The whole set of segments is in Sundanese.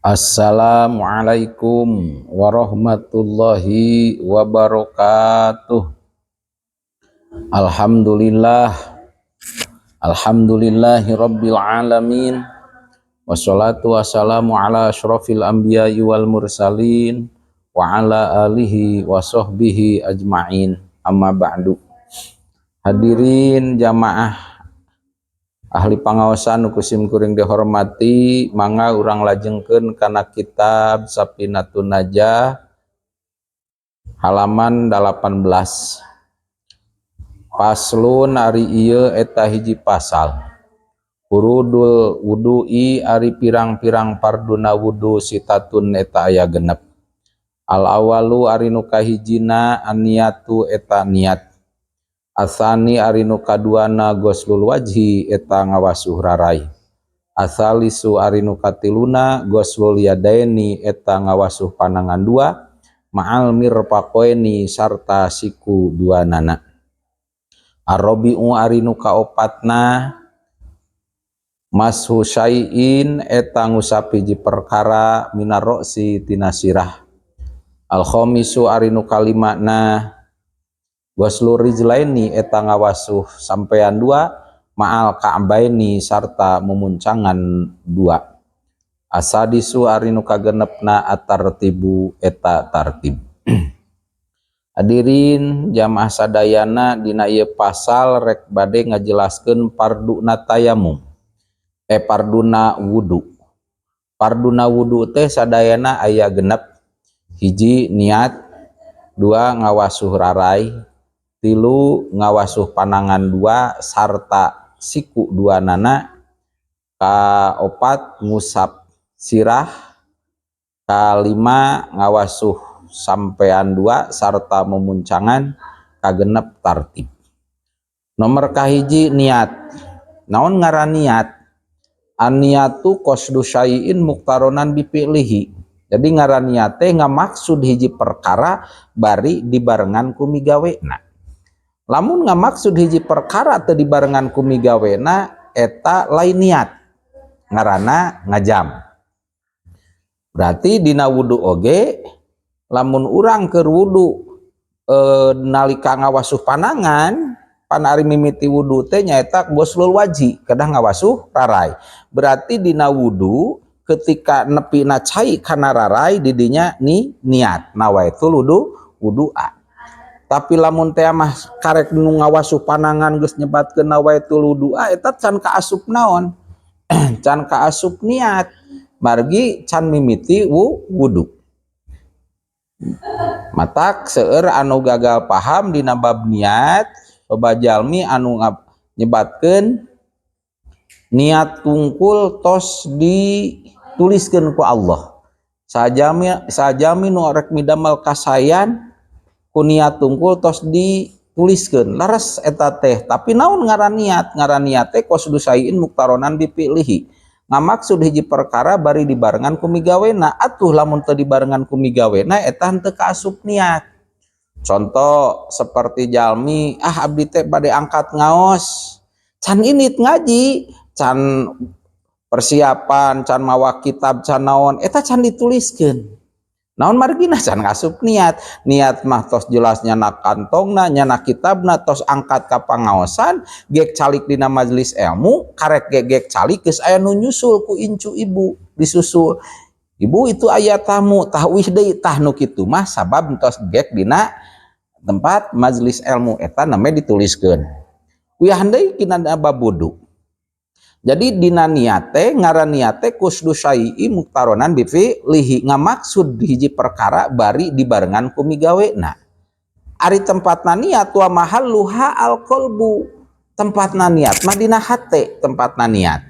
Assalamualaikum warahmatullahi wabarakatuh. Alhamdulillah. Alhamdulillahi rabbil alamin. Wassalatu wassalamu ala asyrafil anbiya'i wal mursalin wa ala alihi wa sahbihi ajma'in. Amma ba'du. Hadirin jamaah ahli pangaosan nu ku sim kuring dihormati, mangga urang lajengkeun kana kitab Sapinatun Najah halaman 18. Faslun, ari ieu eta hiji pasal. Furudul wudu'i, ari pirang-pirang farduna wudu, sittatun, eta aya 6. Al awalu, ari nu kahijina, an-niyatu, eta niat. Atsani, ari nu kaduana, ghoslul wajhi, eta ngawasuh rarai. Atsalisu, ari nu katiluna, ghoslul yadaini, eta ngawasuh panangan dua, ma'al mirfaqaini, sarta siku dua nana. Arrobi'u, ari nu kaopatna, mashu syai'in, eta ngusap hiji perkara, minar ro'si, tina sirah. Al khamisu, ari nu kalimana, ghuslu rijlaini, eta ngawasuh sampean dua, ma'al ka'baini, sarta mumuncangan dua. Asadisu, ari nu kagenepna, atartibu, eta tartib. Hadirin jamaah sadayana, dina ieu pasal rek bade ngajelaskeun farduna tayamum, farduna wudu. Farduna wudu teh sadayana aya 6: hiji, niat; dua, ngawasuh rarai; tilu, ngawasuh panangan dua sarta siku dua nana; kaopat, ngusap sirah; kalima, ngawasuh sampean dua sarta memuncangan; kagenep, tartib. Nomor kahiji, niat. Naon ngaran niat? An-niyatu qasdu syai'in muqtaronan bifi'lihi. Jadi ngaran niat teh ngamaksud hiji perkara bari dibarengan ku migawena. Lamun ngamaksud hiji perkara teu dibarengan ku migawena, eta lain niat, ngaranna ngajam. Berarti dina wudu oge, lamun urang keur wudu, nalika ngawasuh panangan, pan ari mimiti wudu teh nyaeta ghoslul wajhi, kedah ngawasuh rarai. Berarti dina wudu ketika nepina cai kana rarai, didinya ni niat nawaitul wudu wudu'a. Tapi lamun teh mah karek nu ngawasuh panangan geus nyebatkeun nawaitul wudu'a, eta can kaasup naon? Can kaasup niat, margi can mimiti wudu. Matak seueur anu gagal paham dina bab niat. Loba jalmi anu nyebatkeun niat tungkul tos dituliskeun ku Allah. Sajami sajami nu rek midamel kasayan ku niat tungkul tos dituliskeun. Leres eta teh, tapi naon ngaran niat? Ngaran niat teh qasdu syai'in muqtaronan bifi'lihi, ngamaksud hiji perkara bari dibarengan ku migawena. Atuh lamun teu dibarengan ku migawena, eta henteu kaasup niat. Contoh seperti jalmi, "Ah, abdi teh bade angkat ngaos," can indit ngaji, can persiapan, can mawa kitab, can naon, eta can dituliskeun. Naon margina? Can ngasup niat. Niat mah tos jelas nyandak kantongna, nyandak kitabna, tos angkat ka pangaosan, gek calik dina majelis ilmu, karek gek calik geus aya nu nyusul ku incu ibu, disusul. "Ibu, itu aya tamu." Tah, uih deui tah nu kitu mah, sabab tos gek dina tempat majelis ilmu, eta namanya dituliskeun. Uyah deui kina bab wudu. Jadi dina niat teh ngaran niat teh qasdu syai'i muqtaronan bifi'lihi, ngamaksud hiji perkara bari dibarengan ku migawena. Ari tempatna niat, wa mahalluha al qalbu. Tempatna niat mah dina hate tempatna niat.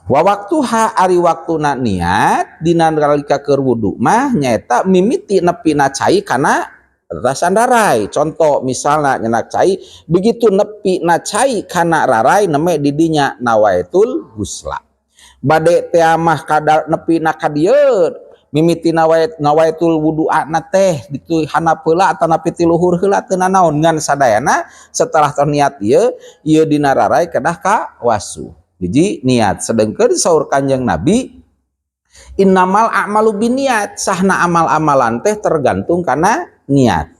Wa waktuha, ari waktuna niat dina nalika keur wudu mah nyaeta mimiti nepina cai kana ratasan rarai. Contoh misalnya nyenak cai, begitu nepi na cai kana rarai, neme didinya nawaitul gusla. Bade teh mah kadar nepi na ka dieu, mimiti nawaitul wudu'ana teh ditu handap heula atau nepi ti luhur heula, teu nanaon, ngan sadayana setelah niat ieu ieu dina rarai kedah ka wasu. Hiji niat. Sedengkeun saur Kanjeng Nabi Innamal a'malu binniyat, sahna amal-amalan teh tergantung kana niat.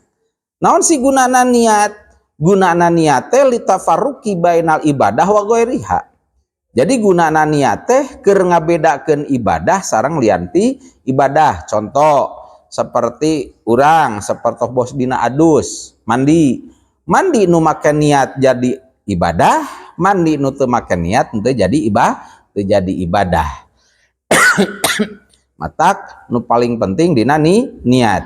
Naon sih gunana niat? Gunana niat teh litafarruqi bainal ibadah wa ghairiha. Jadi gunana niat teh keur ngabedakeun ibadah sareng lian ti ibadah. Contoh seperti urang, seperti bos dina adus, mandi. Mandi nu make niat jadi ibadah, mandi nu teu make niat teu jadi ibadah, teu jadi ibadah. Matak nu paling penting dina ni niat.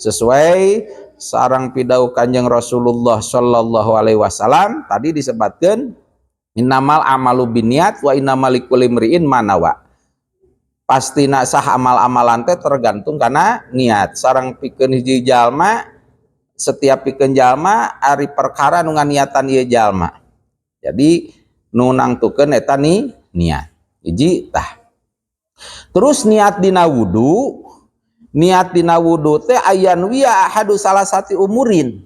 Sesuai sareng pidawuh Kanjeng Rasulullah sallallahu alaihi wasallam tadi disebutkan, innamal a'malu binniyat wa innamal likulli imri'in ma nawa. Pasti nak sah amal-amalan teh tergantung kana niat. Sareng pikeun hiji jalma, setiap pikeun jalma ari perkara nu nganiatan ieu jalma. Jadi nu nangtukeun eta ni niat. Hiji tah. Terus niat dina wudu, niat dina wudu teh ayyanwiya ahadu salasati umurin.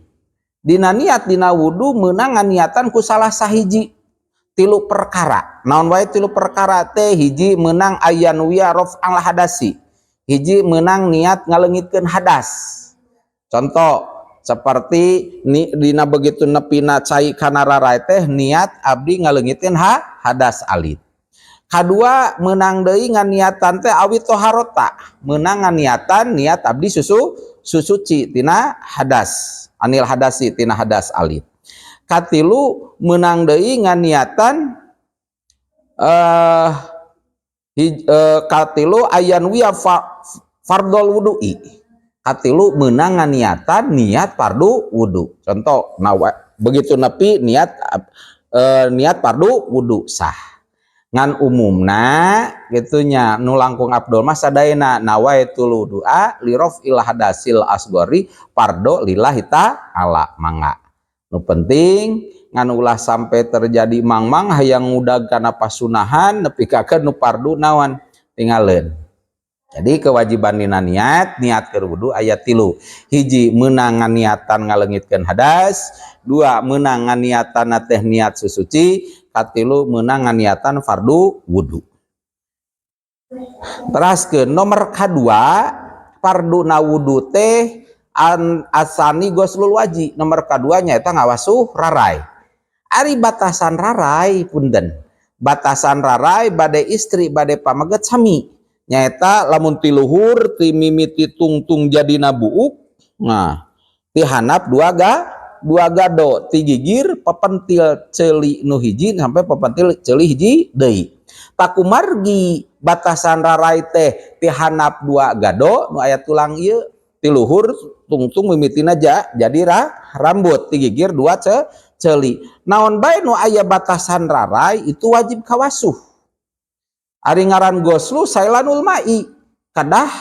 Dina niat dina wudu meunang niatan ku salah sahiji tilu perkara. Naon wae tilu perkara teh? Hiji, meunang ayyanwiya raf'al hadasi. Hiji, meunang niat ngaleungitkeun hadas. Contoh seperti ni, dina begitu nepina cai kana rarai teh niat abdi ngaleungitkeun hadas alit. Kadua, meunang deui nganiatan teh awit toharota, meunang nganiatan niat abdi susu susuci tina hadas, anil hadasi, tina hadas alit. Katilu, meunang deui nganiatan katilu ayyanwiya fardol wudu'i. Katilu, meunang nganiatan niat fardu wudu. Contoh nawa, begitu nepi niat niat fardu wudu sah. Ngan umumna gitunya, nu langkung afdol mah sadayana nawaitul wudu'a liraf'il hadasil asgori fardo lillahi ta'ala, mangga. Nu penting ngan ulah sampai terjadi mangmang hayang ngudag kana pasunahan nepi ka nu fardu nawan tingaleun. Jadi kewajiban dina niat, niat keur wudu aya tilu. Hiji, meunang niatan ngaleungitkeun hadas. Dua, meunang niatan teh niat susuci. Katilu, meunang niatan fardu wudu. Teras ke nomor kedua, fardu na wudu teh an asani ghoslul wajhi. Nomor keduanya eta ngawasuh rarai. Ari batasan rarai, punten. Batasan rarai bade istri bade pameget sami. Nyaeta lamun ti luhur ti mimiti tungtung jadi buuk, nah ti handap dua gado, ti gigir pepentil ceuli nu hiji sampai pepentil ceuli hiji deui. Tah, kumargi batasan rarai teh ti handap dua gado nu aya tulang ieu, ti luhur tungtung mimitina jadi rambut, ti gigir dua ceuli, naon bae nu aya batasan rarai itu wajib kawasuh. Ari ngaran goslu sailanul mai, kadah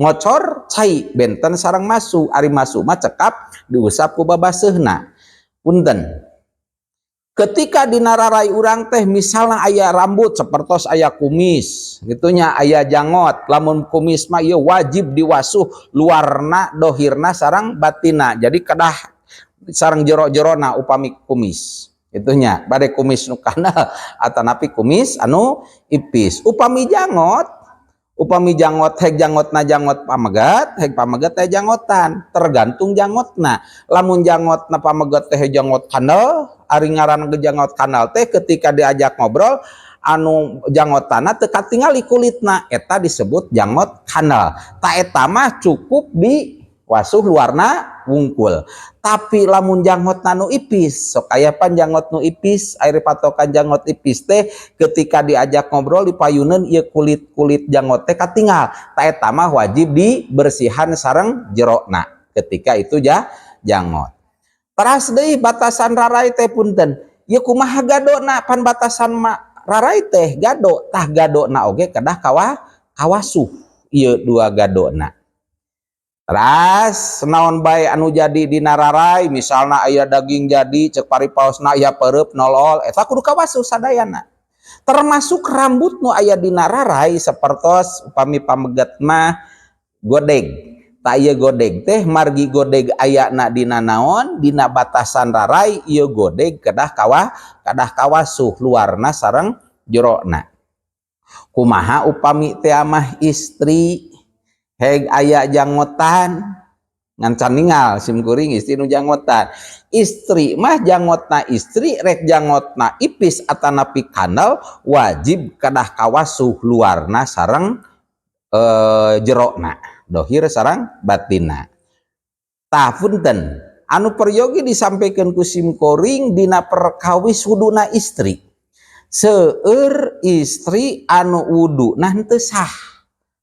ngocor cai, benten sareng masuh. Ari masuh mah cekap diusap ku babaseuhna. Punten, ketika dina rarai urang teh misalnya aya rambut sepertos aya kumis gitunya, aya jangot. Lamun kumis mah ieu wajib diwasuh luarna, dohirna sareng batina, jadi kedah sareng jero-jerona upami kumis itunya, bade kumis nu kandal atanapi kumis anu ipis. Upami jangot, upami janggot, hek janggotna janggot pamegat, hek pamegat teh janggotan, tergantung janggotna. Lamun janggotna pamegat teh janggot kandel, ari ngaran janggot kandel teh ketika diajak ngobrol anu janggotana teu katingali kulitna, eta disebut janggot kandel. Tah, eta mah cukup di wasuh luarna wungkul. Tapi lamun janggot nu ipis, sok aya pan janggot nu ipis, air patokan janggot ipis teh ketika diajak ngobrol di payuneun ieu kulit-kulit janggot teh katinggal, tah eta mah wajib dibersihan sareng jerona ketika itu janggot. Teras deui, batasan rarai teh, punten, ieu kumaha gadona? Pan batasan rarai teh gado. Tah, gadona oge kedah kawasuh ieu dua gadona. Teras naon bae anu jadi dina rarai, misalna aya daging jadi, cek paripaosna aya pereup nolol, eta kudu kawasuh sadayana. Termasuk rambut nu aya dina rarai, sapertos upami pameget mah godeg. Tah, ieu godeg teh margi godeg ayana dina naon, dina batasan rarai, ieu godeg kedah kawasuh luarna sareng jerona. Kumaha upami teh mah istri heg aya janggotan? Ngan can ningal sim kuring istri nu janggotan. Istri mah janggotna istri, rek janggotna ipis atanapi kandel, wajib kedah kawasuh luarna sareng jerona, dohir sareng batina. Tah, punten, anu peryogi disampaikan ku sim kuring dina perkawis wuduna istri, seueur istri anu wudu nah henteu sah.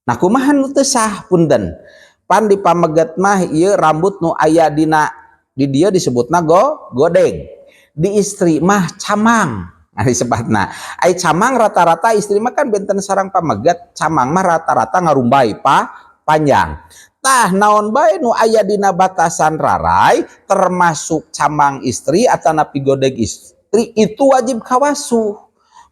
Nah, kumaha nu teu sah? Punten, pan di pameget mah ieu rambut nu aya dina di dieu disebutna godeg, di istri mah camang. Nah, disebutna ai camang. Rata-rata istri mah kan benten sareng pameget, camang mah rata-rata ngarumbay panjang. Tah, naon bae nu aya dina batasan rarai, termasuk camang istri atanapi godeg istri, itu wajib kawasuh.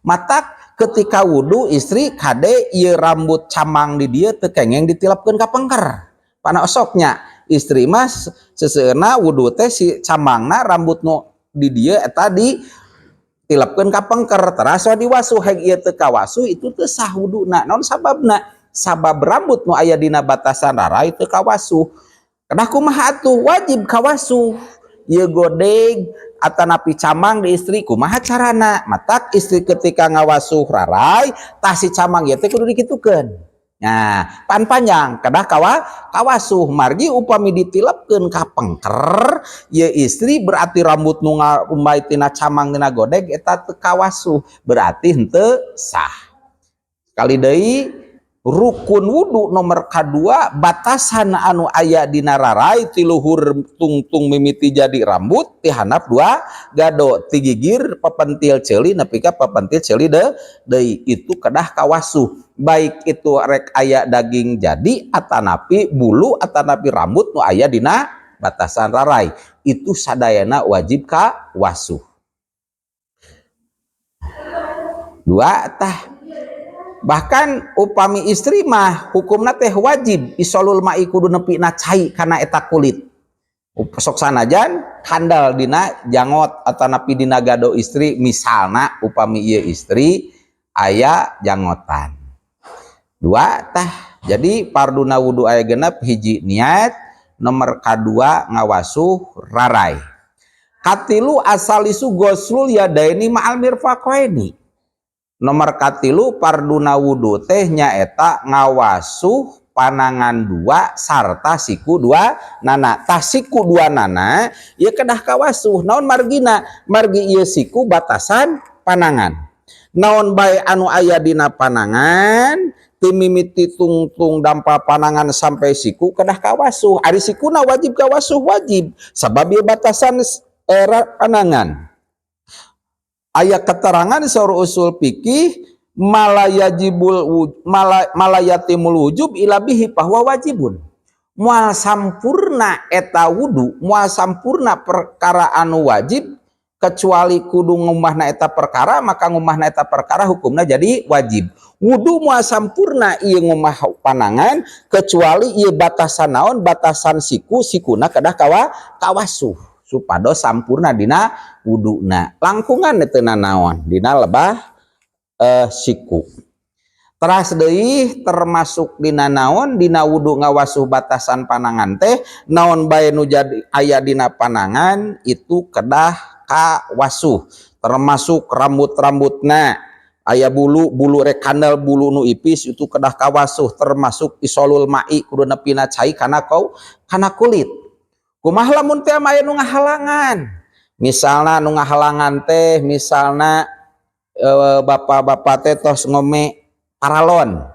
Matak ketika wudhu istri, kade ieu rambut camang di dieu teu kengeng ditilapkeun ka pengker. Pana osoknya istri mah seseueurna wudhu teh si camangna, rambut nu di dieu eta ditilapkeun ka pengker, teras diwasuh. Heg ieu teu kawasuh, itu teu sah wuduna. Naon sababna? Sabab rambut nu aya dina batasan rarai teu kawasuh. Kedah kumaha atuh? Wajib kawasuh ieu godeg atanapi camang di istri. Kumaha carana? Matak istri ketika ngawasuh rarai, tah si camang ieu teh kudu dikitukeun. Nah, pan panjang, kedah kawasuh. Margi upami ditilapkeun ka pengker ieu istri, berarti rambut nu ngarumbay tina camang, tina godeg eta teu kawasuh, berarti henteu sah. Kali deui, rukun wudu nomor kedua, batasan anu aya dina rarai ti luhur tungtung mimiti jadi rambut ti handap dua gado, ti gigir pepentil ceuli nepi ka pepentil ceuli deui, itu kedah kawasuh, baik itu rek aya daging jadi atanapi bulu atanapi rambut nu aya dina batasan rarai, itu sadayana wajib kawasuh. Dua tah. Bahkan upami istri mah hukumna teh wajib isolul ma'i, kudu nepi na cai kana eta kulit. Sok sanajan kandal dina jangot atanapi dina gado istri, misalna upami ieu istri aya jangotan. Dua tah. Jadi parduna wudu aya 6: hiji niat, nomor kadua ngawasuh rarai, katilu asalisu goslul yadaini ma'al mirfaqaini. Nomor katilu parduna wudu teh nyaeta ngawasuh panangan dua sarta siku dua nana. Tah, siku dua nana ieu kedah kawasuh. Naon margina? Margi ieu siku batasan panangan. Naon bae anu aya dina panangan, ti mimiti tungtung dampa panangan sampai siku, kedah kawasuh. Ari sikuna wajib kawasuh? Wajib, sabab ieu batasan era panangan. Aya keterangan saur usul fikih, mala yatimul wujub illa bihi fahuwa wajibun. Moal sampurna eta wudu, moal sampurna perkara anu wajib kecuali kudu ngumahna eta perkara, maka ngumahna eta perkara hukumna jadi wajib. Wudu moal sampurna ieu ngumah panangan kecuali ieu batasan naon, batasan siku, sikuna kedah kawasuh supados sampurna dina wuduna. Langkungan teu nanaon dina lebah siku. Teras deui, termasuk dina naon, dina wudu ngawasuh batasan panangan teh, naon bae nu jadi aya dina panangan itu kedah kawasuh, termasuk rambut-rambutna, aya bulu bulu, rek kandel bulu nu ipis, itu kedah kawasuh, termasuk isolul ma'i, kudu nepina cai kana kulit. Kumaha lamun teh aya nu ngahalangan? Misalna nu ngahalangan teh misalna bapak-bapak teh tos ngome paralon,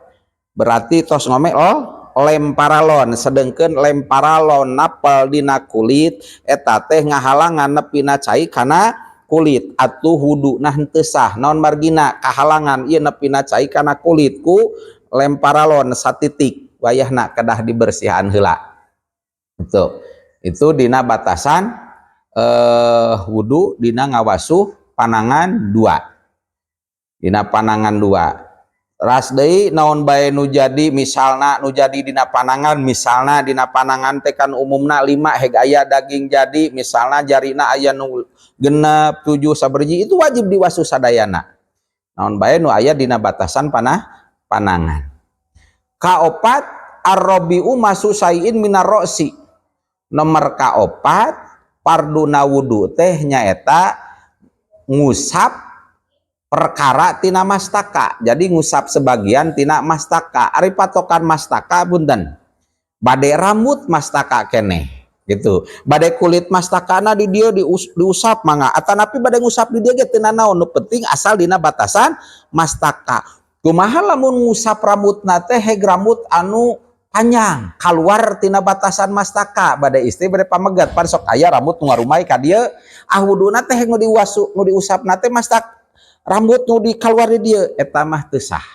berarti tos ngome, oh, lem paralon, sedengkeun lem paralon napel dina kulit, eta teh ngahalangan nepina cai kana kulit, atuh wuduna henteu sah. Naon margina? Kahalangan ieu nepina cai kana kulit ku lem paralon satitik, wayahna kedah dibersihan heula. Itu dina batasan wudu dina ngawasuh panangan dua, dina panangan dua. Ras deui, naon bae nu jadi, misalna nu jadi dina panangan, misalna dina panangan teh kan umumna lima, heg aya daging jadi, misalna jarina aya nu 6, 7, saberji, itu wajib diwasuh sadayana. Naon bae nu aya dina batasan panangan. Kaopat, arrobi'u massu syai'in minar ro'si. Nomor kaopat parduna wudu teh nyaeta ngusap perkara tina mastaka. Jadi ngusap sebagian tina mastaka. Ari patokan mastaka, punten, bade rambut mastaka keneh gitu, bade kulit mastakana di dia diusap mangga, atanapi bade ngusap di dia ge teu nanaon, nu penting asal dina batasan mastaka. Kumaha lamun ngusap rambutna teh heg rambut anu panjang keluar tina batasan mastaka, bade istri, bade pamegat, pan sok aya rambut nu ngarumai ka dieu? Ah, wuduna teh nu diwasu, nu diusapna teh mastak rambut nu di keluar di dieu, eta mah teu sah.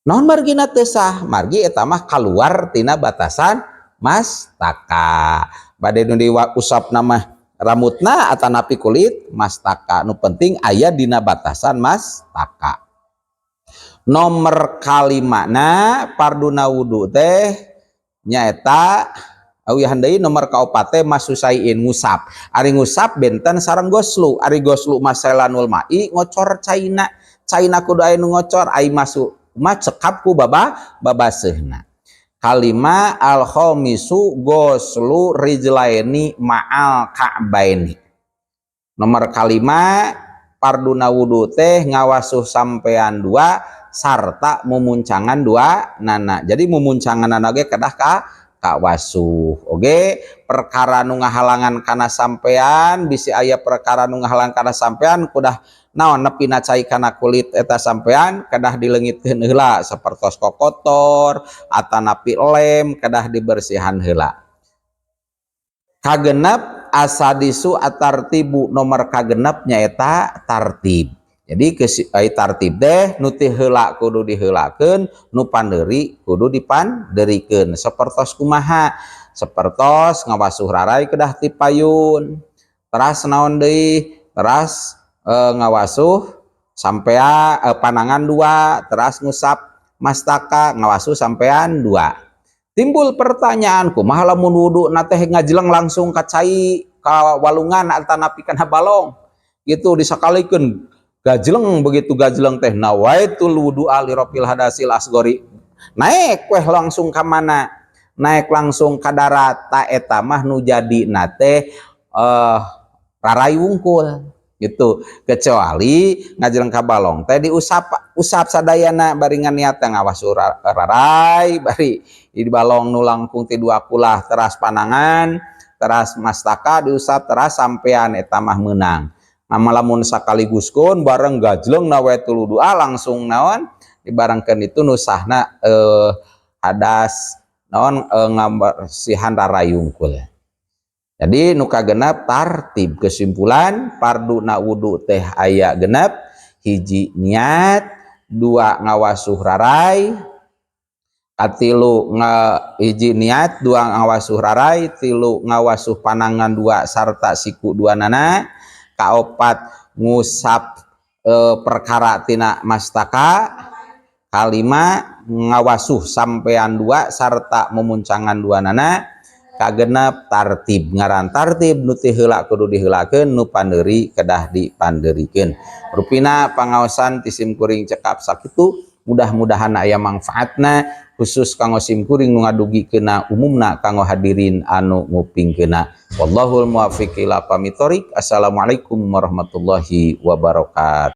Naon margina teu sah? Margi eta mah keluar tina batasan mastaka. Bade nu diusap nama rambutna atanapi kulit mastaka, nu penting aya dina batasan mastaka. Nomor kalimana parduna wudu teh nyaeta awihan deui nomor kaopat teh massu syai'in, ngusap. Ari ngusap benten sareng goslu. Ari goslu mah sailanul ma'i, ngocor caina. Caina kudu aya nu ngocor, ai masuk mah cekap ku babaseuna. Kalima, al khamisu goslu rijlaini ma'al ka'baini. Nomor kalima parduna wudu teh ngawasuh sampean dua sarta mumuncangan dua nana. Jadi mumuncangan nana ge kedah ka kawasuh. Oge perkara nu ngahalangan kana sampean, bisi aya perkara nu ngahalangan kana sampean kudah naon nepina cai kana kulit eta sampean kedah dileungitkeun heula, sapertos kokotor atanapi lem kedah dibersihan heula. Kagenep, asadisu atartibu. Nomor kagenep nyaeta tartib. Jadi ai tartib teh nu ti heula kudu diheulakeun, nu pandeuri kudu dipandeurikeun. Sapertos kumaha? Sapertos ngawasuh rarai kedah ti payun. Teras naon deui? Teras ngawasuh sampea panangan dua, teras ngusap mastaka, ngawasuh sampean dua. Timbul pertanyaan, kumaha lamun wudu na teh ngajeleng langsung ka cai, ka walungan atanapi kana balong gitu, disakalikeun gajeleng? Begitu gajeleng teh nawaitul wudu'a li raf'il hadasil asgori, naik weh langsung ka mana? Naik langsung ka darat. Ta eta mah nu jadi teh rarai wungkul gitu, kecuali ngajeleng ka balong teh diusap usap sadayana baringan niat ngawasu rarai bari di balong nu langkung ti dua kulah, teras panangan, teras mastaka diusap, teras sampean, eta mah meunang. Nah, lamun sakaliguskeun bareng gajleng nawaitul wudu'a langsung naon dibarengkeun, itu nu sahna hadas naon ngabersihan rarai wungkul. Jadi nu kagenep tartib. Kesimpulan, parduna wudu teh aya genep: hiji niat, dua ngawasuh rarai, katilu hiji niat, dua ngawasuh rarai, tilu ngawasuh panangan dua sarta siku dua nana, kaopat ngusap perkara tina mastaka, kalima ngawasuh sampean dua sarta memuncangan dua nana, kagenep tartib. Ngaran tartib nu ti heula kudu diheulakeun, nu pandeuri kedah dipandeurikeun. Rupina pangaosan ti sim kuring cekap sakitu, mudah-mudahan aya manfaatna, khusus kanggo sim kuring nu ngadugikeunna, umumna kanggo hadirin anu ngupingkeunna. Wallahul muwaffiq ila aqwamit thoriq. Assalamualaikum warahmatullahi wabarakatuh.